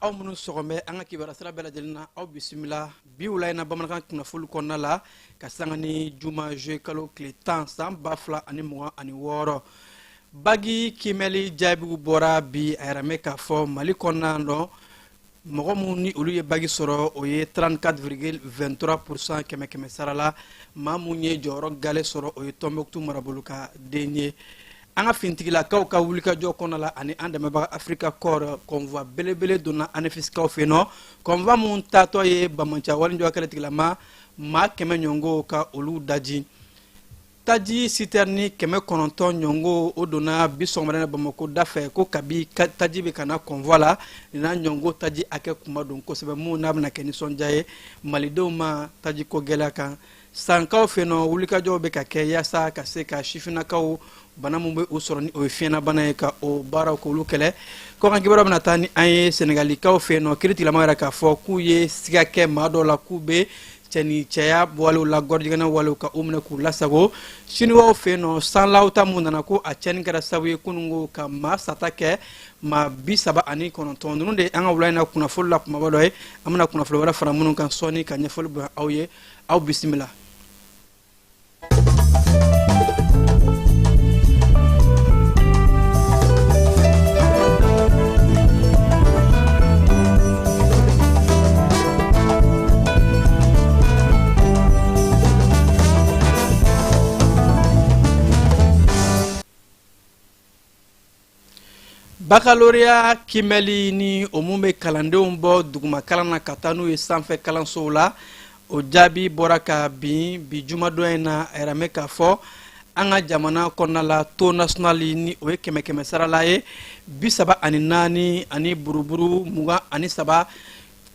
Aw minnu sɔgɔmɛ an ka kibaruya sira bɛɛ lajɛlen na, aw bisimila bi wula in na bamanankan kunnafoli kɔnɔna la, ka sanga ni juma juillet kalo tile 10 san 2026. Bagi kiimɛli jaabiw bɔra bi. A yɛrɛ k'a fɔ Mali kɔnɔna dɔn, mɔgɔ minnu ni olu ye bagi sɔrɔ, o ye 34,23 % kɛmɛ kɛmɛ sara la. Maa mun ye jɔyɔrɔ gale sɔrɔ, o ye Tɔnbɔkutu marabolo ka den ye. An ka fintigilakaw ka wulikajɔ kɔnɔ la ani an dɛmɛbaga Africa Corps, convoi belebele donna Anefisikaw fɛ nɔ, convoi mun taatɔ ye banbaanci walijɔ kɛlɛtigilama maa 100 ɲɔngo ka olu daji. Taji sitɛrini 900 ɲɔngo, o donna bi sɔgɔmada na Bamakɔ da fɛ. Ko kabi taji bɛ ka na convoi la, nin n'a ɲɔngo taji hakɛ kuma don kosɛbɛ, mun n'a bɛna kɛ nisɔndiya ye malidenw ma taji ko gɛlɛya kan. Sankaw fɛ nɔ, wulikajɔw bɛ ka kɛ yaasa ka se ka sifinnakaw bana min bɛ u sɔrɔ, ni o ye fiɲɛnabana ye, ka o baaraw k'olu kɛlɛ. Kɔkan kibaruya bɛna taa ni an ye Sɛnɛgalikaw fɛ nɔ. Kiiritigilama yɛrɛ k'a fɔ k'u ye siga kɛ maa dɔw la k'u bɛ cɛ ni cɛya walew la, gɔrɔjigɛnɛ walew, ka u minɛ k'u lasago. Siniwaw fɛ nɔ, sanlawuta mun nana ko a cɛnni kɛra sababu ye kununko ka maa sata kɛ maa 39. Ninnu de ye an ka wula in na kunnafoli la kumaba dɔ ye. An bɛna kunnafoli wɛrɛ fara minnu kan sɔɔni ka ɲɛfɔli bonya aw ye. Aw bisimila. Baccalauréat kiimɛli, ni o mun bɛ kalandenw bɔ duguma kalan na ka taa n'u ye sanfɛ kalansow la, o jaabi bɔra ka bin bi jumadon in na. A yɛrɛ k'a fɔ an ka jamana kɔnɔna la, taux national, ni o ye kɛmɛ kɛmɛ sarala ye, 34 ani buruburu 23,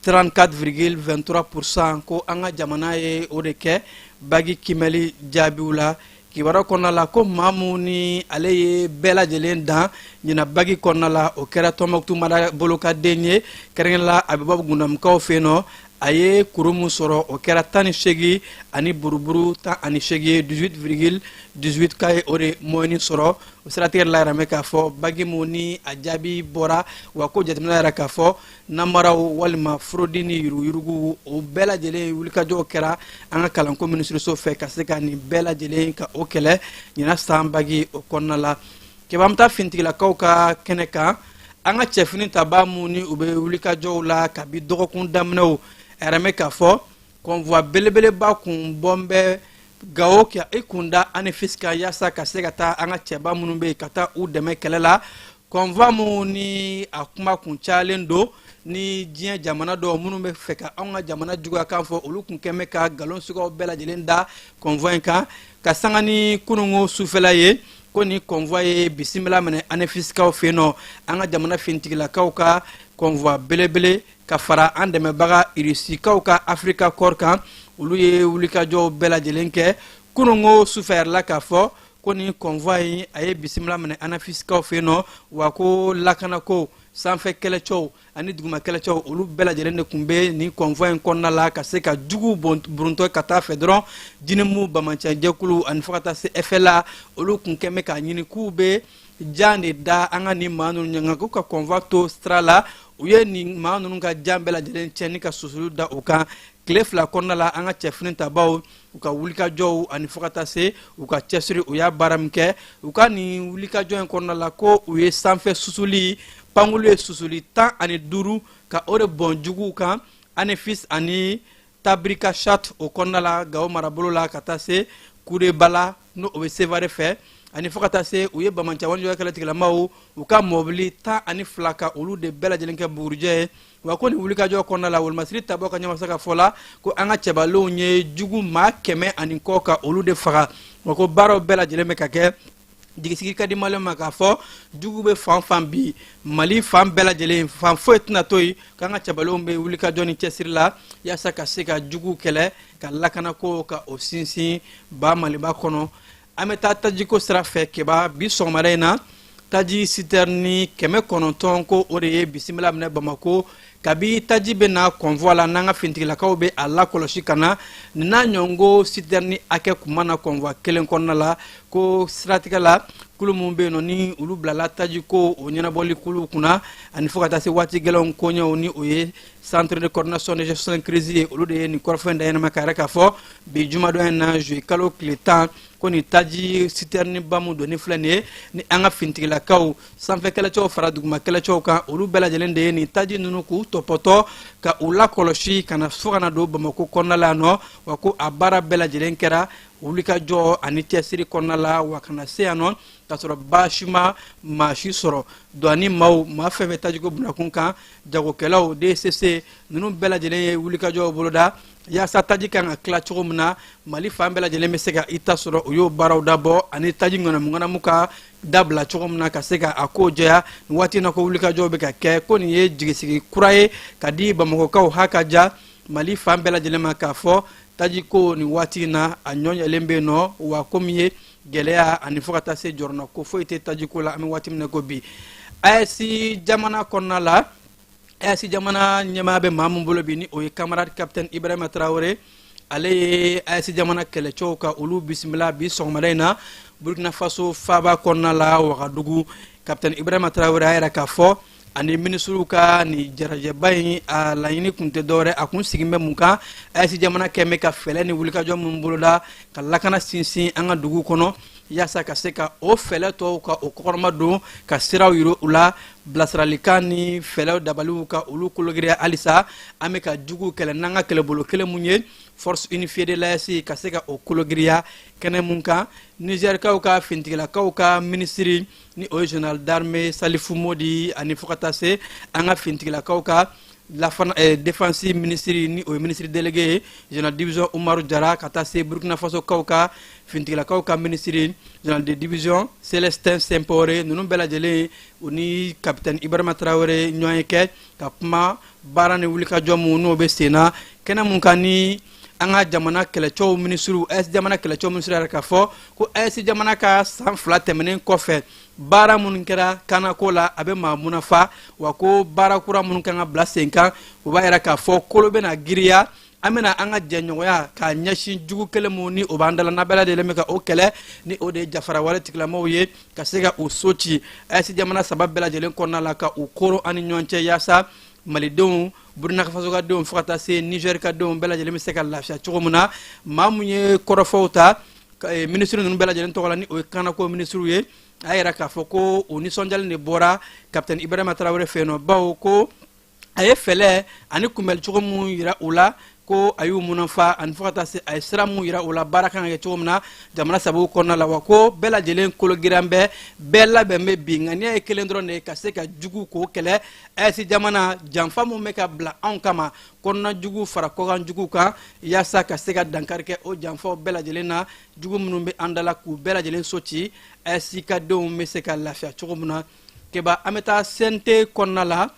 34,23 %, ko an ka jamana ye o de kɛ bagi kiimɛli jaabiw la. Kibaruya kɔnɔna la, ko maa mun ni ale ye bɛɛ lajɛlen dan ɲina bagi kɔnɔna la, o kɛra Tɔnbɔkutu marabolo ka den ye, kɛrɛnkɛrɛn la a bɛ bɔ Gundamukaw fɛ yen nɔ. A ye kuru mun sɔrɔ, o kɛra 18 ani buruburu 18 ye, 18,18, k'a ye o de moyenne sɔrɔ. O siratigɛ la, yɛrɛ k'a fɔ bagi mun ni a jaabi bɔra wa, ko jateminɛ yɛrɛ k'a fɔ namaraw walima fraude ni yuruguyurugu, o bɛɛ lajɛlen wulikajɔw kɛra an ka kalanko minisiriso fɛ ka se ka nin bɛɛ lajɛlen ka o kɛlɛ ɲinan san bagi o kɔnɔna la. Kɛba, an bɛ taa fintigilakaw ka kɛnɛ kan. An ka cɛfini tabaa mun ni u bɛ wulikajɔw la kabi dɔgɔkun daminɛw, a yɛrɛ mɛn k'a fɔ convoi belebeleba kun bɔn bɛ Gawo ka i kun da Anefis kan, yaasa ka se ka taa an ka cɛba minnu bɛ yen, ka taa u dɛmɛ kɛlɛ la. Convoi mun ni a kuma kun cayalen don, ni diɲɛ jamana dɔw minnu bɛ fɛ ka anw ka jamana juguya kan fɔ, olu kun kɛn bɛ ka nkalon suguyaw bɛɛ lajɛlen da convoi in kan, ka sanga ni kununko sufɛla ye, ko ni convoi ye bisimila minɛ Anefisikaw fɛ yen nɔ. An ka jamana finitigilakaw ka convoi belebele ka fara an dɛmɛbaga Irisikaw ka Africa Corps kan, olu ye wulikajɔw bɛɛ lajɛlen kɛ kununko sufɛ yɛrɛ la, k'a fɔ ko ni convoi in a ye bisimila minɛ Anefisikaw fɛ yen nɔ wa, ko lakanako sanfɛ kɛlɛcɛw ani duguma kɛlɛcɛw, olu bɛɛ lajɛlen de tun bɛ nin convoi in kɔnɔna la, ka se ka juguw buruntɔ ka taa fɛ dɔrɔn. JNIM banbaanciyajɛkulu ani fo ka taa se FLA, olu kun kɛn bɛ k'a ɲini k'u bɛ jan de da an ka nin maa ninnu ɲɛ, nka k'u ka convoi to sira la, u ye nin maa ninnu ka jan bɛɛ lajɛlen tiɲɛ ni ka susuli da u kan. Tile 2 kɔnɔna la, an ka cɛfini tabaw, u ka wulikajɔw ani fo ka taa se u ka cɛsiri, u y'a baara min kɛ u ka nin wulikajɔ in kɔnɔna la, ko u ye sanfɛ susuli pankulu ye susuli 15 ka o de bɔn juguw kan Anefis ani Tabrika Chat o kɔnɔna la, Gawo marabolo la, ka taa se Kudebala, n'o o bɛ Sevare fɛ, ani fo ka taa se u ye banbaanci walejugu kɛlɛtigilamaw u ka mɔbili 12 ka olu de bɛɛ lajɛlen kɛ bugurijɛ ye. Wa ko nin wulikajɔ kɔnɔna la, wolomasiri tabaw ka ɲɛmasa ka fɔ la, ko an ka cɛbalenw ye jugu maa 100 ani kɔ ka olu de faga. Wa ko baaraw bɛɛ lajɛlen bɛ ka kɛ. Jigisigi ka di maliyɛnw ma k'a fɔ jugu bɛ fan fan bi, Mali fan bɛɛ lajɛlen, fan foyi tɛna to yen, k'an ka cɛbalenw bɛ wulikajɔ ni cɛsiri la yaasa ka se ka juguw kɛlɛ, ka lakanako ka o sinsin ba Maliba kɔnɔ. An bɛ taa tajiko sira fɛ. Keba, bi sɔgɔmada in na, taji sitɛrini 900, ko o de ye bisimila minɛ Bamako. Kabi taji bɛ na convoi la, n'an ka finitigilakaw bɛ a lakɔlɔsi ka na nin n'a ɲɔgɔnko sitɛrini hakɛ kun ma na convoi kelen kɔnɔna la. Ko siratigɛ la, kulu minnu bɛ yen nɔ, ni olu bilala tajiko o ɲɛnabɔli kulu kunna ani fo ka taa se waati gɛlɛnw koɲɛw, ni o ye Centre de coordination de gestion de crise ye, olu de ye nin kɔrɔfɔ in da ɲɛnama ka yɛrɛ k'a fɔ bi jumadon in na, juillet kalo tile 10, ko nin taji sitɛrini ba mun donni filɛ nin ye, ni an ka finitigilakaw sanfɛ kɛlɛcɛw fara duguma kɛlɛcɛw kan, olu bɛɛ lajɛlen de ye nin taji ninnu k'u tɔpɔtɔ ka u lakɔlɔsi ka na fo ka na don Bamako kɔnɔna la yan nɔ. Wa ko a baara bɛɛ lajɛlen kɛra wulikajɔ ani cɛsiri kɔnɔna la, wa ka na se yan nɔ k'a sɔrɔ baasi ma maa si sɔrɔ. Douane maaw, maa fɛn fɛn tajiko bunakun kan, jagokɛlaw, DCC ninnu bɛɛ lajɛlen ye wulikajɔw boloda yaasa taji kan ka tila cogo min na, Mali fan bɛɛ lajɛlen bɛ se ka i ta sɔrɔ. U y'o baaraw dabɔ ani taji ŋanamu ka dabila cogo min na ka se ka a ko jɛya nin waati na. Ko wulikajɔw bɛ ka kɛ, ko nin ye jigisigi kura ye ka di Bamakɔkaw ha ka ja Mali fan bɛɛ lajɛlen ma, k'a fɔ tajiko nin waati in na, a ɲɔ ɲɛlen bɛ yen nɔ. Wa ko min ye gɛlɛya ani fo ka taa se jɔrɔna ko foyi tɛ tajiko la an bɛ waati min na ko bi. AES jamana kɔnɔna la, AES jamana ɲɛmaa bɛ maa min bolo bi, ni o ye camarade capitaine Ibrahima Traoré, ale ye AES jamana kɛlɛcɛw ka olu bisimila bi sɔgɔmada in na Burkina Faso faaba kɔnɔna la, Wagadugu. Capitaine Ibrahima Traoré a yɛrɛ k'a fɔ ani minisiriw ka nin jarajɛba in, a laɲini kun tɛ dɔwɛrɛ, a kun sigin bɛ mun kan? AES jamana kɛn bɛ ka fɛɛrɛ ni wulikajɔ minnu boloda ka lakana sinsin an ka dugu kɔnɔ, yaasa ka se ka o fɛɛrɛ tɔw ka o kɔkɔrɔma don, ka siraw yira u la, bilasiralikan ni fɛɛrɛw dabaliw ka olu kologiriya. Halisa an bɛ ka jugu kɛlɛ n'an ka kɛlɛbolo kelen mun ye, Force unifiée de l'AES, ka se ka o kologiriya. Kɛnɛ mun kan, Nizɛrikaw ka finitigilakaw ka minisiri, ni o ye général d'armée Salifu Modi, ani fo ka taa se an ka finitigilakaw ka lafana défense ministre, ni o ye ministre délégué ye, général division Umaru Jara, ka taa se Burkina Faso kaw ka finitigilakaw ka ministre, général de division Célestin Simpore, ninnu bɛɛ lajɛlen, u ni capitaine Ibrahima Traoré ɲɔgɔn ye kɛ ka kuma baara ni wulikajɔ mun n'o bɛ sen na. Kɛnɛ mun kan, ni an ka jamana kɛlɛcɛw minisiriw, AES jamana kɛlɛcɛw minisiri yɛrɛ k'a fɔ ko AES jamana ka san 2 tɛmɛnen kɔfɛ, baara minnu kɛra kanako la, a bɛ maa munafa. Wa ko baara kura minnu kan ka bila sen kan, o b'a yira k'a fɔ kolo bɛna giriya, an bɛna an ka jɛɲɔgɔnya k'a ɲɛsin jugu kelen mun ni o b'an dala, n'a bɛɛ lajɛlen bɛ ka o kɛlɛ, ni o de ye jafarawale tigilamaw ye, ka se ka u so ci AES jamana saba bɛɛ lajɛlen kɔnɔna la, ka u koro an ni ɲɔgɔn cɛ, yaasa malidenw, Burukina Faso ka denw, fo ka taa se Nizɛri ka denw bɛɛ lajɛlen bɛ se ka lafiya cogo min na. Maa mun ye kɔrɔfɔw ta minisiri ninnu bɛɛ lajɛlen tɔgɔ la, ni o ye kanako minisiriw ye, a y'a yira k'a fɔ ko o nisɔndiyalen de bɔra capitaine Ibrahima Traoré fɛ yen nɔ, bawo ko a ye fɛlɛ ani kunbɛli cogo mun yira u la, ko a y'u munafa, ani fo ka taa se a ye sira mun yira u la, baara kan ka kɛ cogo min na jamana sabaw kɔnɔna la. Wa ko bɛɛ lajɛlen kologiran bɛ, bɛɛ labɛn bɛ bi, ŋaniya ye kelen dɔrɔn de ye, ka se ka jugu k'o kɛlɛ. AES jamana janfa mun bɛ ka bila anw kama, kɔnɔna jugu fara kɔkan jugu kan, yaasa ka se ka dankari kɛ o janfaw bɛɛ lajɛlen na, jugu minnu bɛ an da la, k'u bɛɛ lajɛlen so ci, AES ka denw bɛ se ka lafiya cogo min na. Keba, an bɛ taa CNT kɔnɔna la.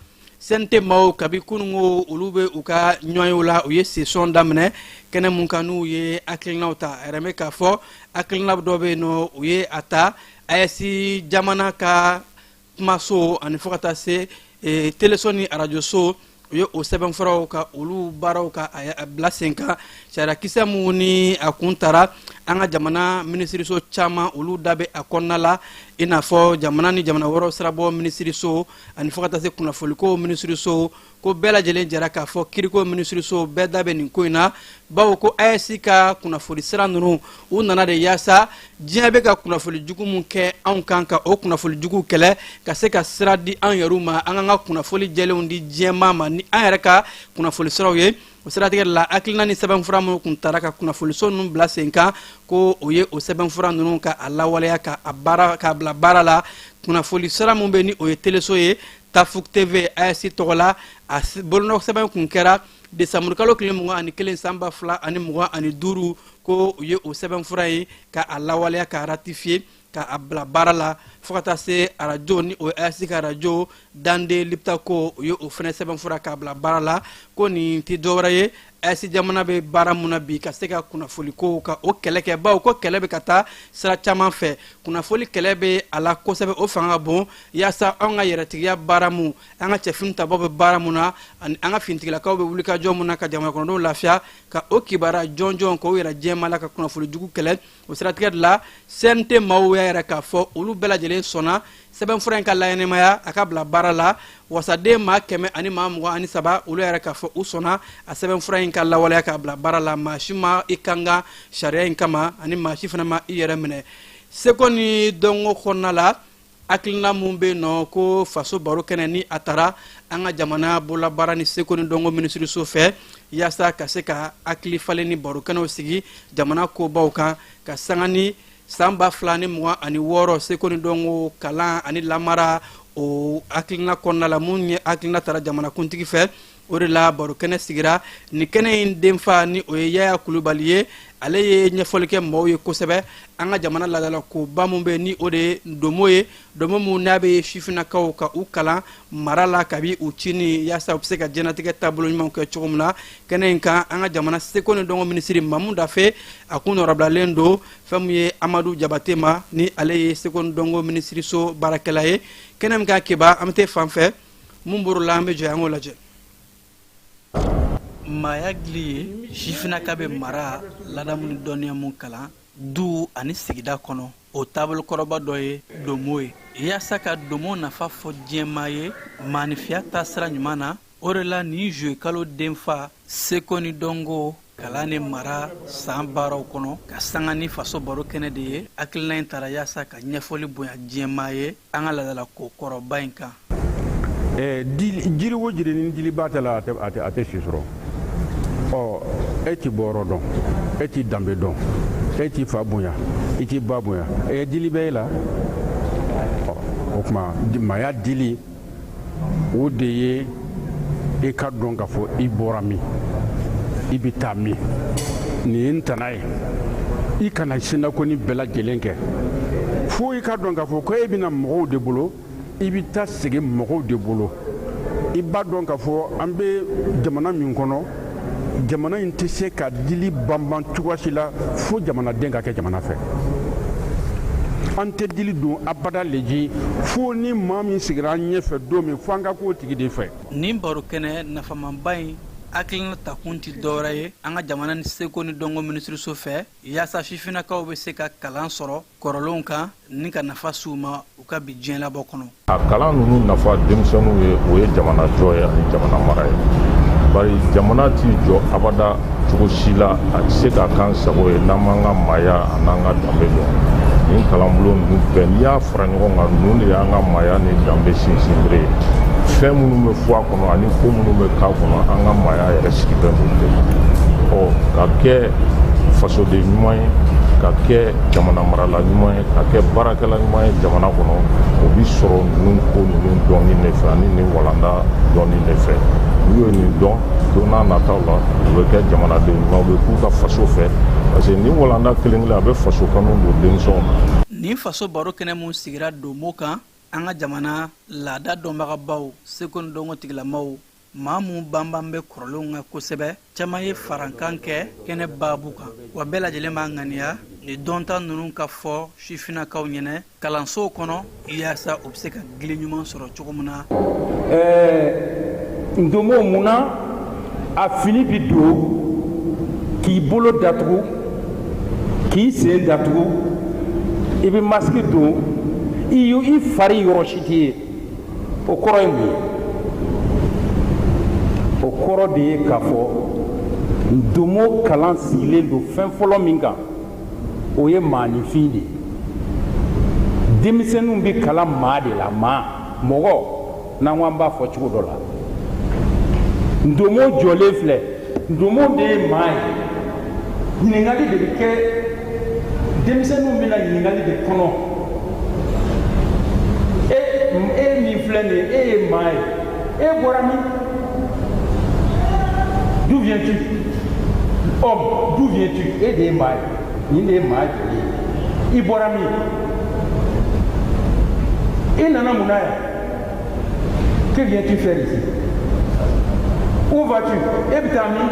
CNT maaw, kabi kununko olu bɛ u ka ɲɔgɔnyew la, u ye session daminɛ. Kɛnɛ mun kan, n'u ye hakilinaw ta, a yɛrɛ bɛ k'a fɔ hakilina dɔ bɛ yen nɔ, u ye a ta AES jamana ka kumaso ani fo ka taa se teleso ni arajoso, u ye o sɛbɛnfuraw ka olu baaraw ka a bila sen kan. Sariyakisɛ mun ni a kun tara an ka jamana minisiriso caman, olu da bɛ a kɔnɔna la, i n'a fɔ jamana ni jamana wɛrɛw sirabɔ minisiriso ani fo ka taa se kunnafoliko minisiriso, ko bɛɛ lajɛlen jɛra k'a fɔ kiriko minisiriso bɛɛ da bɛ nin ko in na, bawo ko AES ka kunnafoni sira ninnu, u nana de yaasa diɲɛ bɛ ka kunnafoni jugu mun kɛ anw kan, ka o kunnafoni jugu kɛlɛ, ka se ka sira di an yɛrɛw ma, an k'an ka kunnafoni jɛlenw di diɲɛmaa ma ni an yɛrɛ ka kunnafoni siraw ye. O siratigɛ la, hakilina ni sɛbɛnfura minnu kun tara ka kunnafoniso ninnu bila sen kan, ko o ye o sɛbɛnfura ninnu ka a lawaleya, ka a baara k'a bila baara la. Kunnafoni sira mun bɛ, ni o ye teleso ye, Tafuk TV, AES tɔgɔ la, a bolonɔ sɛbɛn kun kɛra desanburu kalo tile 21 san 2025, ko u ye o sɛbɛnfura ye ka a lawaleya, ka ratifier, ka a bila baara la. Fo ka taa se arajo, ni o ye AES ka arajo Dande Liptako, u ye o fɛnɛ sɛbɛnfura k'a bila baara la. Ko nin tɛ dɔwɛrɛ ye, AES jamana bɛ baara mun na bi ka se ka kunnafoliko ka o kɛlɛ kɛ, bawo ko kɛlɛ bɛ ka taa sira caman fɛ, kunnafoli kɛlɛ bɛ a la kosɛbɛ, o fanga ka bon, yaasa anw ka yɛrɛtigiya baara mun, an ka cɛfini tabaw bɛ baara mun na, ani an ka finitigilakaw bɛ wulikajɔ mun na ka jamana kɔnɔdenw lafiya, ka o kibaruya jɔnjɔn k'o yɛrɛ jɛma la ka kunnafoli jugu kɛlɛ. O siratigɛ de la, CNT maaw y'a yɛrɛ k'a fɔ olu bɛɛ lajɛlen sɔnna sɛbɛnfura in ka laɲɛnamaya, a ka bila baara la. Wasaden 123, olu yɛrɛ k'a fɔ u sɔnna a sɛbɛnfura in ka lawaleya k'a bila baara la. Maa si ma i kankan sariya in kama, ani maa si fana ma i yɛrɛ minɛ. Seko ni dɔnko kɔnɔna la, hakilina mun bɛ yen nɔ ko faso baro kɛnɛ ni a taara an ka jamana bololabaara ni seko ni dɔnko minisiriso fɛ, yaasa ka se ka hakili falen ni baro kɛnɛw sigi jamana kobaw kan, ka sanga ni san 2026 seko ni dɔnko kalan ani lamara, o hakilina kɔnɔna la, mun ye hakilina tara jamanakuntigi fɛ, o de la baro kɛnɛ sigira. Nin kɛnɛ in denfa ni o ye Yaya Kulubali ye, ale ye ɲɛfɔli kɛ maaw ye kosɛbɛ an ka jamana laadala koba mun bɛ, ni o de ye ndomo ye, ndomo mun n'a bɛ sifinnakaw ka u kalan mara la kabi u cini, yaasa u bɛ se ka diɲɛnatigɛ taabolo ɲumanw kɛ cogo min na. Kɛnɛ in kan, an ka jamana seko ni dɔnko minisiri Mamu Dafe, a kun nɔrɔbilalen don fɛn min ye Amadu Jabate ma, ni ale ye seko ni dɔnko minisiriso baarakɛla ye. Kɛnɛ min kan, Keba, an bɛ taa fan fɛ mun bɔr'o la, an bɛ jɔ an k'o lajɛ. Maaya gili ye sifinnaka bɛ mara, ladamu ni dɔnniya mun kalan du ani sigida kɔnɔ, o taabolokɔrɔba dɔ ye domo ye. Yaasa ka domo nafa fɔ diɲɛmaa ye maanifiya taasira ɲuman na, o de la nin juillet kalo denfa seko ni dɔnko kalan ni mara san baaraw kɔnɔ, ka sanga ni faso baro kɛnɛ de ye, hakilina in tara yaasa ka ɲɛfɔli bonya diɲɛmaa ye an ka laadala ko kɔrɔba in kan. Jiri o jiri ni diliba tɛ la, a tɛ si sɔrɔ. Ɔ e t'i bɔyɔrɔ dɔn, e t'i danbe dɔn, e t'i fa bonya, i t'i ba bonya, e dili bɛ e la. O tuma maaya dili, o de ye i ka dɔn k'a fɔ i bɔra min, i bɛ taa min, nin ye n tana ye. I kana sinakoni bɛɛ lajɛlen kɛ fo i ka dɔn k'a fɔ ko e bɛna mɔgɔw de bolo, i bɛ taa segin mɔgɔw de bolo. I b'a dɔn k'a fɔ an bɛ jamana min kɔnɔ, jamana in tɛ se ka dili banban cogoya si la fo jamanaden ka kɛ jamana fɛ. An tɛ dili don abada leji fo ni maa min sigira an ɲɛfɛ don min, fo an ka k'o tigi de fɛ. Nin baro kɛnɛ nafamanba in hakilina takun tɛ dɔwɛrɛ ye an ka jamana ni seko ni dɔnko minisiriso fɛ, yaasa sifinnakaw bɛ se ka kalan sɔrɔ kɔrɔlenw kan ni ka nafa s'u ma u ka bi diɲɛ labɔ kɔnɔ. A kalan ninnu nafa denmisɛnninw ye, o ye jamana jɔ ye ani jamana mara ye, bari jamana t'i jɔ abada cogo si la, a tɛ se ka k'an sago ye n'an m'an ka maaya a n'an ka danbe dɔn. Nin kalanbulon ninnu bɛɛ, n'i y'a fara ɲɔgɔn kan, ninnu de y'an ka maaya ni danbe sinsinbere ye. Fɛn minnu bɛ fɔ a kɔnɔ ani ko minnu bɛ k'a kɔnɔ, an ka maaya yɛrɛ sigi bɛ n'olu de kan. Ɔ ka kɛ fasoden ɲuman ye, ka kɛ jamana marala ɲuman ye, ka kɛ baarakɛla ɲuman ye jamana kɔnɔ, o bi sɔrɔ ninnu ko ninnu dɔnni de fɛ ani nin walanda dɔnni de fɛ. N'u ye nin dɔn, don n'a nataw la, u bɛ kɛ jamanaden ɲuman, u bɛ k'u ka faso fɛ, parce que nin walanda kelen kelen, a bɛ faso kanu don denmisɛnw na. Nin faso baro kɛnɛ mun sigira domo kan, an ka jamana laada dɔnbagabaw, seko ni dɔnko tigilamaw, maa mun banban bɛ kɔrɔlenw kan kosɛbɛ, caman ye farankan kɛ kɛnɛ baabu kan, wa bɛɛ lajɛlen b'a ŋaniya ni dɔnta ninnu ka fɔ sifinnakaw ɲɛnɛ kalansow kɔnɔ, yaasa u bɛ se ka gili ɲuman sɔrɔ cogo min na. Ndomo, mun na a fini bi don k'i bolo datugu, k'i sen datugu, i bɛ masque don, i fari yɔrɔ si t'i ye? O kɔrɔ ye mun ye? O kɔrɔ de ye k'a fɔ ndomo kalan sigilen don fɛn fɔlɔ min kan, o ye maaninfin de ye. Denmisɛnninw bɛ kalan maa de la, maa, mɔgɔ, n'an ko an b'a fɔ cogo dɔ la. Ndomo jɔlen filɛ, ndomo de ye maa ye. Ɲininkali de bɛ kɛ, denmisɛnninw bɛna ɲininkali de kɔnɔ: e e min filɛ nin ye, e ye maa ye, e bɔra min? D'où viens-tu, homme? D'où viens-tu? E de ye maa ye, nin de ye maa jɔlen ye. I bɔra min? I nana mun na yan? Que viens-tu faire ici? Où vas-tu? E bɛ taa min?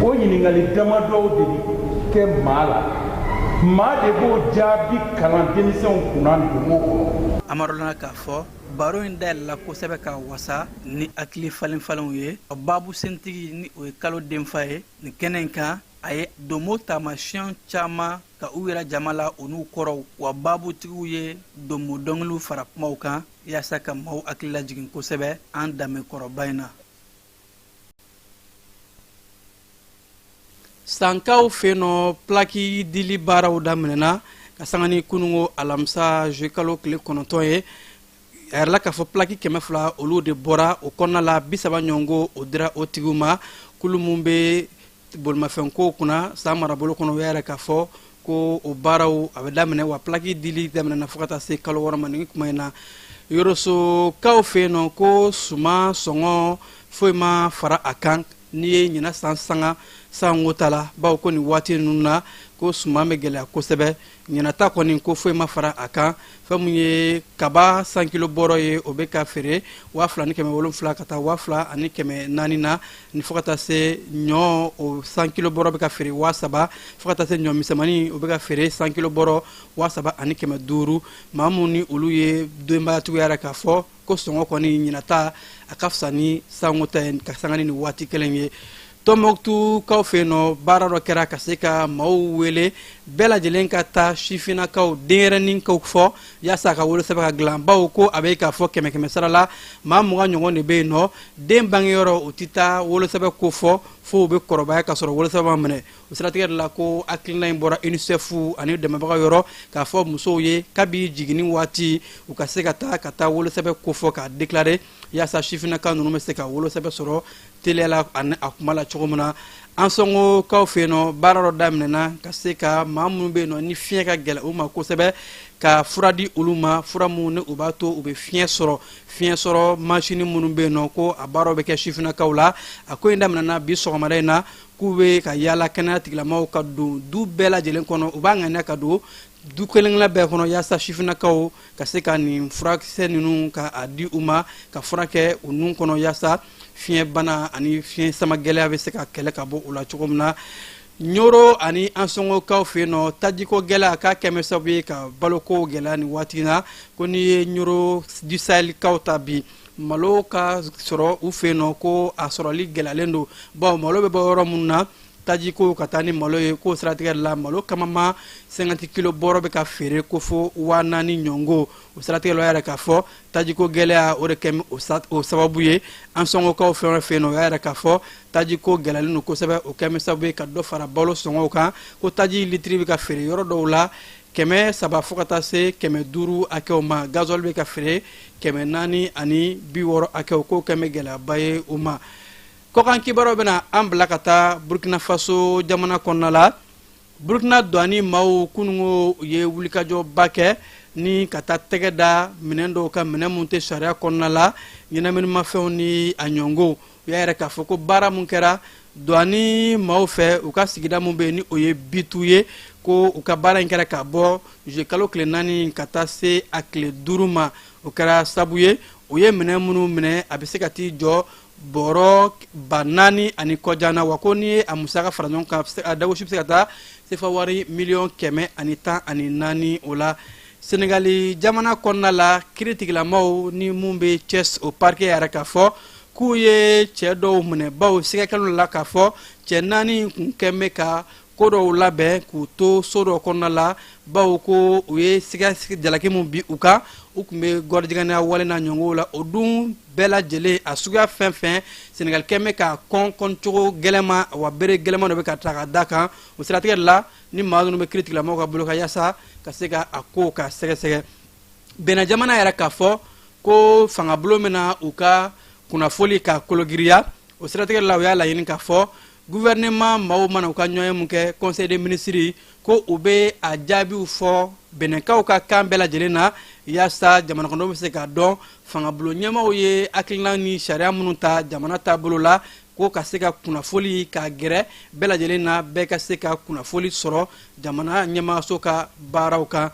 O ɲininkali damadɔw de bi kɛ maa la, maa de b'o jaabi kalan denmisɛnw kunna ndomo kɔnɔ. Amarulana k'a fɔ baro in dayɛlɛla kosɛbɛ ka wasa ni hakili falenfalenw ye. Babu sentigi ni o ye kalo denfa ye nin kɛnɛ in kan, a ye domo taamasiyɛn caman ka u yɛrɛ jama la, o n'u kɔrɔw wa babutigiw ye domo dɔnkiliw fara kumaw kan yaasa ka maaw hakili lajigin kosɛbɛ an danbe kɔrɔba in na. Sankaw fɛ nɔ, plaki dili baaraw daminɛna ka sanga ni kunungo alamisa juillet kalo tile 9 ye. A yɛrɛla k'a fɔ plaki 200 olu de bɔra o kɔnɔna la, 30 ɲɔgɔnko o dira o tigiw ma. Kulu mun bɛ bolimafɛnko kunna San marabolo kɔnɔ, o y'a yɛrɛ k'a fɔ ko o baaraw a bɛ daminɛ, wa plaki dili daminɛna fo ka taa se kalo 6 ma. Nin kuma in na, Yorosokaw fɛ yen nɔ, ko suman sɔngɔ foyi ma fara a kan n'i ye ɲinan san sanga sango ta la, bawo ko nin waati ninnu na ko suman bɛ gɛlɛya kosɛbɛ. Ɲinata kɔni, ko foyi ma fara a kan. Fɛn mun ye kaba 100 kilo bɔrɔ ye, o bɛ ka feere 2700 ka taa 2400 na, ni fo ka taa se ɲɔ, o 100 kilo bɔrɔ bɛ ka feere 3000, fo ka taa se ɲɔ misɛnmanin, o bɛ ka feere 100 kilo bɔrɔ 3500. Maa mun ni olu ye denbayatigiw yɛrɛ k'a fɔ ko sɔngɔ kɔni ɲinata a ka fisa ni sango ta ye ka sanga ni nin waati kelen ye. Tɔnbɔkutukaw fɛ yen nɔ, baara dɔ kɛra ka se ka maaw wele bɛɛ lajɛlen ka taa sifinnakaw denyɛrɛninkaw fɔ yaasa a ka wolosɛbɛn ka dilan, bawo ko a bɛ k'a fɔ kɛmɛ kɛmɛ sara la maa 20 ɲɔgɔn de bɛ yen nɔ, den bangeyɔrɔ u tɛ taa wolosɛbɛn ko fɔ fo u bɛ kɔrɔbaya ka sɔrɔ wolosɛbɛn ma minɛ. O siratigɛ de la ko hakilina in bɔra UNICEF ani dɛmɛbaga yɔrɔ k'a fɔ musow ye kabi jiginni waati u ka se ka taa ka taa wolosɛbɛn kofɔ k'a déclarer yaasa sifinnaka ninnu bɛ se ka wolosɛbɛn sɔrɔ teliya la ani a kuma la cogo min na. Ansɔngokaw fɛ yen nɔ, baara dɔ daminɛna ka se ka maa minnu bɛ yen nɔ ni fiɲɛ ka gɛlɛn u ma kosɛbɛ, ka fura di olu ma, fura minnu ni u b'a to u bɛ fiɲɛ sɔrɔ. Fiɲɛ sɔrɔ masini minnu bɛ yen nɔ, ko a baaraw bɛ kɛ sifinnakaw la. A ko in daminɛna bi sɔgɔmada in na, k'u bɛ ka yaala kɛnɛya tigilamaw ka don du bɛɛ lajɛlen kɔnɔ. U b'a ŋaniya ka don du kelen kelen bɛɛ kɔnɔ yaasa sifinnakaw ka se ka nin furakisɛ ninnu ka a di u ma ka furakɛ u nun kɔnɔ, yaasa fiɲɛbana ani fiɲɛ sama gɛlɛya bɛ se ka kɛlɛ ka bɔ u la cogo min na. Ɲoro ani Ansɔngokaw fɛ yen nɔ, tajiko gɛlɛya k'a kɛmɛ sababu ye ka baloko gɛlɛya nin waati na. Ko n'i ye Ɲoro du Sahelkaw ta bi, malo ka sɔrɔ u fɛ yen nɔ, ko a sɔrɔli gɛlɛyalen don, bawo malo bɛ bɔ yɔrɔ minnu na, tajiko ka taa ni malo ye. K'o siratigɛ la, malo kamama 50 kilo bɔrɔ bɛ ka feere ko fo 4000 ɲɔngo. O siratigɛ la yɛrɛ k'a fɔ tajiko gɛlɛya o de kɛ o sababu ye. Ansɔngokaw fɛn o fɛ yen nɔ, o y'a yɛrɛ k'a fɔ tajiko gɛlɛyalen don kosɛbɛ, o kɛmɛ sababu ye ka dɔ fara balo sɔngɔw kan. Ko taji litiri bɛ ka feere yɔrɔ dɔw la 300 fo ka taa se 500 hakɛw ma, gasoil bɛ ka feere 460 hakɛw, k'o kɛmɛ gɛlɛyaba ye u ma. Kɔkan kibaruyaw bɛna an bila ka taa Burkina Faso jamana kɔnɔna la. Burkina douane maaw kunungo u ye wulikajɔba kɛ ni ka taa tɛgɛ da minɛn dɔw kan, minɛn mun tɛ sariya kɔnɔna la, ɲɛnaminimafɛnw ni a ɲɔngo. U y'a yɛrɛ k'a fɔ ko baara mun kɛra douane maaw fɛ u ka sigida mun bɛ yen ni o ye Bitu ye, ko u ka baara in kɛra ka bɔ juillet kalo tile 4 ka taa se a tile 5 ma. O kɛra sabu ye u ye minɛn minnu minɛ, a bɛ se ka t'i jɔ bɔrɔ 4000 ani kɔjan na. Wa ko n'i ye a musaka fara ɲɔgɔn kan, a dagosi bɛ se ka taa sefa wari 114 miliyɔn o la. Senegali jamana kɔnɔna la, kiiritigilamaw ni mun bɛ Thiès, o parquet yɛrɛ k'a fɔ k'u ye cɛ dɔw minɛ, bawo sigakɛlaw la k'a fɔ cɛ naani kun kɛn bɛ ka ko dɔw labɛn k'u to so dɔ kɔnɔna la, bawo ko u ye siga jalaki mun bi u kan, u tun bɛ gɔrɔjigɛnɛya wale n'a ɲɔgɔnw la. O dun bɛɛ lajɛlen a suguya fɛn fɛn, Senegali kɛn bɛ ka kɔn kɔncogo gɛlɛnma wa bere gɛlɛnma dɔ bɛ ka ta ka da kan. O siratigɛ de la ni maa ninnu bɛ kiiritigilamaw ka bolo kan yaasa ka se ka a ko ka sɛgɛsɛgɛ. Benin jamana yɛrɛ k'a fɔ ko fangabulon bɛna u ka kunnafoli ka kologiriya. O siratigɛ la, u y'a laɲini k'a fɔ gouvernement maaw mana u ka ɲɔgɔn mun kɛ, conseil des ministres, ko u bɛ a jaabiw fɔ Benɛnkaw ka kan bɛɛ lajɛlen na, yaasa jamana kɔnɔdenw bɛ se k'a dɔn fangabulon ɲɛmaaw ye hakilina ni sariya minnu ta jamana taabolo la, ko ka se ka kunnafoli ka gɛrɛ bɛɛ lajɛlen na, bɛɛ ka se ka kunnafoli sɔrɔ jamana ɲɛmaaso ka baaraw kan.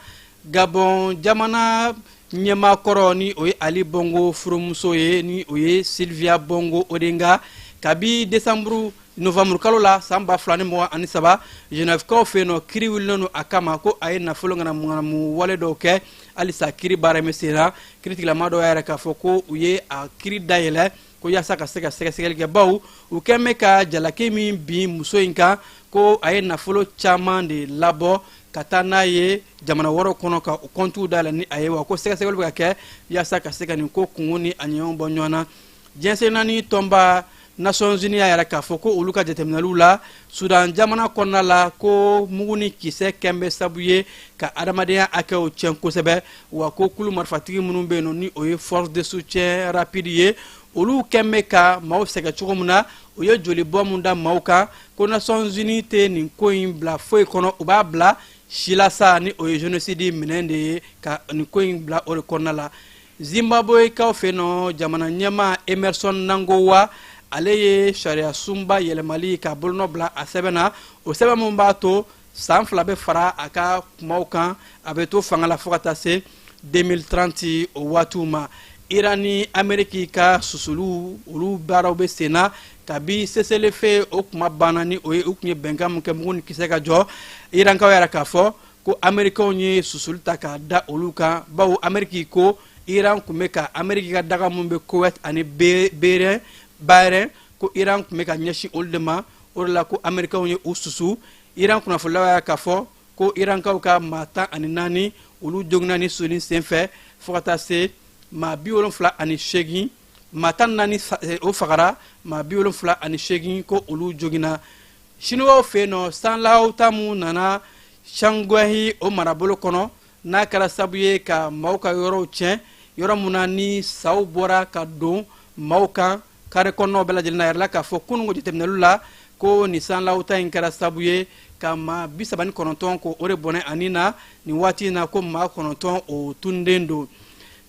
Gabɔn jamana ɲɛmaa kɔrɔ ni o ye Ali Bongo furumuso ye, ni o ye Sylvia Bongo Ondimba, kabi desanburu Novanburukalo la san 2023, Genèvekaw fɛ yen nɔ, kiri wulilen don a kama ko a ye nafolo ŋanamuŋanamu wale dɔw kɛ. Halisa kiri baara bɛ sen na. Kiritigilama dɔw y'a yira k'a fɔ ko u ye a kiri dayɛlɛ ko yaasa ka se ka sɛgɛsɛgɛli kɛ, bawo u kɛn bɛ ka jalaki min bin muso in kan ko a ye nafolo caman de labɔ ka taa n'a ye jamana wɛrɛw kɔnɔ ka u kɔntiw dayɛlɛ ni a ye, wa ko sɛgɛsɛgɛli bɛ ka kɛ yaasa ka se ka nin ko kungo ni a ɲɛɲɔgɔn bɔ ɲɔgɔn na. Diɲɛ naani tɔnba Nations Unies y'a yira k'a fɔ ko olu ka jateminɛliw la Sudan jamana kɔnɔna la, ko mugu ni kisɛ kɛn bɛ sabu ye ka adamadenya hakɛw tiɲɛ kosɛbɛ, wa ko kulu marifatigi minnu bɛ yen nɔ ni o ye force de soutien rapide ye, olu kɛn bɛ ka maaw sɛgɛn cogo min na, u ye jolibɔ mun da maaw kan, ko Nations Unies tɛ nin ko in bila foyi kɔnɔ, u b'a bila silasa ni o ye génocide minɛn de ye ka nin ko in bila o de kɔnɔna la. Zimbabwekaw fɛ yen nɔ, jamana ɲɛmaa Emmerson Mnangagwa, ale ye sariya sunba yɛlɛmali ka bolonɔ bila a sɛbɛn na, o sɛbɛn min b'a to san 2 bɛ fara a ka kumaw kan, a bɛ to fanga la fo ka taa se 2030 o waatiw ma. Iran ni Ameriki ka susuluw, olu baaraw bɛ sen na kabi cessez-le-feu o kuma banna, ni o ye u tun ye bɛnkan min kɛ mugu ni kisɛ ka jɔ. Irankaw yɛrɛ k'a fɔ ko Amerikaw ye susuli ta k'a da olu kan, bawo Ameriki ko Iran tun bɛ ka Ameriki ka daga min bɛ Koweït ani Bahreïn, ko Iran tun bɛ ka ɲɛsin olu de ma. O de la ko Amerikaw ye u susu. Iran kunnafonilaw y'a k'a fɔ ko Irankaw ka maa 14, olu joginna ni susuli senfɛ, fo ka taa se maa 78, maa 14 o fagara, maa 78 ko olu joginna. Siniwaw fɛ yen nɔ, sanlahawuta mun nana Shanghai o marabolo kɔnɔ, n'a kɛra sabu ye ka maaw ka yɔrɔw tiɲɛ, yɔrɔ mun na ni saw bɔra ka don maaw kan kare kɔnɔnaw bɛɛ lajɛlen na, yɛrɛ la k'a fɔ kununko jateminɛliw la ko nin sanlawuta in kɛra sabu ye ka maa 39 ko o de bɔnɛ ani na nin waati in na, ko maa 9 o tunden don.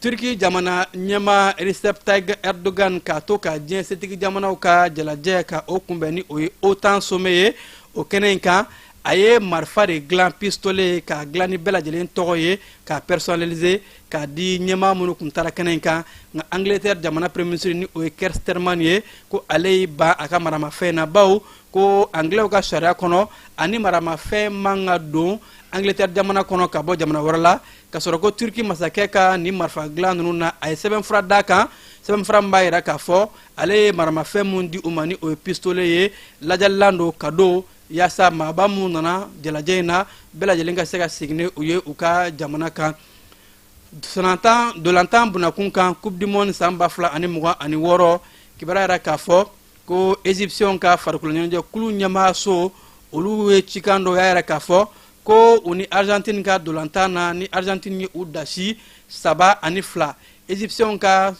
Turki jamana ɲɛmaa Recep Tayyip Erdogan k'a to ka diɲɛ setigi jamanaw ka jalajɛ ka o kunbɛn, ni o ye OTAN sommet ye, o kɛnɛ in kan, a ye marifa de dilan, pistolet, k'a dilan ni bɛɛ lajɛlen tɔgɔ ye, k'a personnaliser k'a di ɲɛmaa minnu tun taara kɛnɛ in kan. Nka Angleterre jamana premier ministre, ni o ye Keir Starmer ye, ko ale y'i ban a ka maramafɛn na, bawo ko anglais ka sariya kɔnɔ ani maramafɛn man ka don Angleterre jamana kɔnɔ ka bɔ jamana wɛrɛ la, ka sɔrɔ ko Turki masakɛ ka nin marifa dilan ninnu na, a ye sɛbɛnfura d'a kan, sɛbɛnfura min b'a yira k'a fɔ ale ye maramafɛn mun di u ma, ni o ye pistolet ye, lajalilan don cadeau, yaasa maaba minnu nana jalajɛ in na, bɛɛ lajɛlen ka se ka segin ni u ye u ka jamana kan. Sɔnatan dolantan bunakun kan, Coupe du monde san 2026 kibaruya yɛrɛ k'a fɔ ko Égyptiens ka farikolo ɲɛnajɛ kulu ɲɛmaaso, olu ye cikan dɔ y'a yɛrɛ k'a fɔ ko u ni Argentine ka dolantan na, ni Argentine ye u dasi 3-2. Égyptiens ka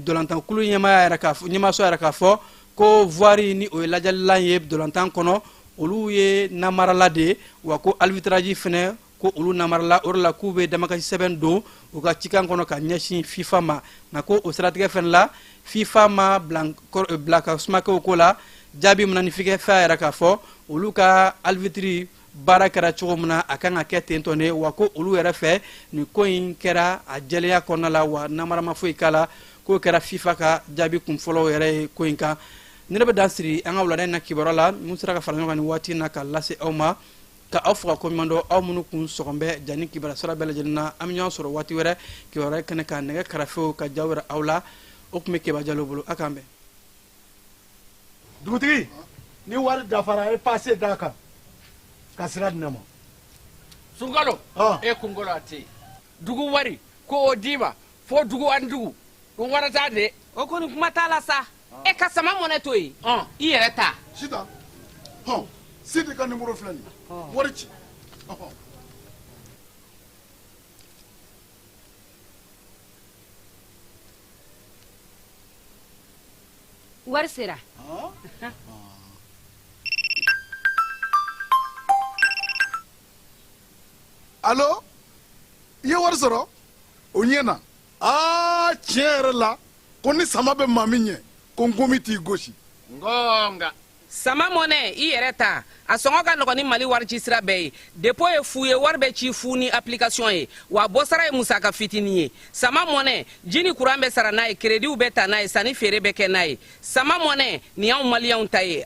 dolantan kulu ɲɛmaaya yɛrɛ k'a fɔ, ɲɛmaaso yɛrɛ k'a fɔ ko VAR, ni o ye lajɛlilan ye dolantan kɔnɔ, olu ye namarala de ye, wa ko arbitrage fɛnɛ ko olu namarala. O de la k'u bɛ damakasi sɛbɛn don u ka cikan kɔnɔ ka ɲɛsin FIFA ma. Nka ko o siratigɛ fɛnɛ la, FIFA ma bila ka suma kɛ o ko la. Jaabi min na ni FIFA yɛrɛ k'a fɔ olu ka arbitre baara kɛra cogo min na, a kan ka kɛ ten tɔ de, wa ko olu yɛrɛ fɛ nin ko in kɛra a jɛlenya kɔnɔna la, wa namarama foyi k'a la. K'o kɛra FIFA ka jaabi kunfɔlɔw yɛrɛ ye ko in kan. Ne bɛ dan siri an ka wulada in na kibaruya la mun sera ka fara ɲɔgɔn kan nin waati in na ka lase aw ma, ka aw fo ka koɲuman dɔn, aw minnu kun sɔgɔn bɛ jani kibaruya sira bɛɛ lajɛlen na. An bɛ ɲɔgɔn sɔrɔ waati wɛrɛ kibaruya kɛnɛ kan. Nɛgɛ karafew ka jaw yɛrɛ aw la, o tun bɛ Keba Jalo bolo. A k'an bɛn. Dugutigi, ni wari dafara, e passe d'a kan ka sira di ne ma. Sunkalo. E kunkolo a tɛ yen. Dugu wari ko o d'i ma fo dugu ani dugu ɗum warata de. O kɔni kuma t'a la sa. E ka sama mɔnɛ to yen, i yɛrɛ ta. Sitan hɔn, Sidi ka nimoro filɛ nin ye, wari ci ɔhɔn. Wari sera. Alo, i ye wari sɔrɔ o ɲɛ na. Aa, tiɲɛ yɛrɛ la, ko ni sama bɛ maa min ɲɛ, ko nkomi t'i gosi. Ngonga. Sama mɔnɛ, i yɛrɛ ta, a sɔngɔ ka nɔgɔn ni Mali wari ci sira bɛɛ ye. Dépôt ye fu ye, wari bɛ ci fu ni application ye, wa bɔsara ye musaka fitinin ye. Sama mɔnɛ, ji ni kuran bɛ sara n'a ye, créditw bɛ ta n'a ye, sanni feere bɛ kɛ n'a ye. Sama mɔnɛ nin y'anw maliyɛnw ta ye.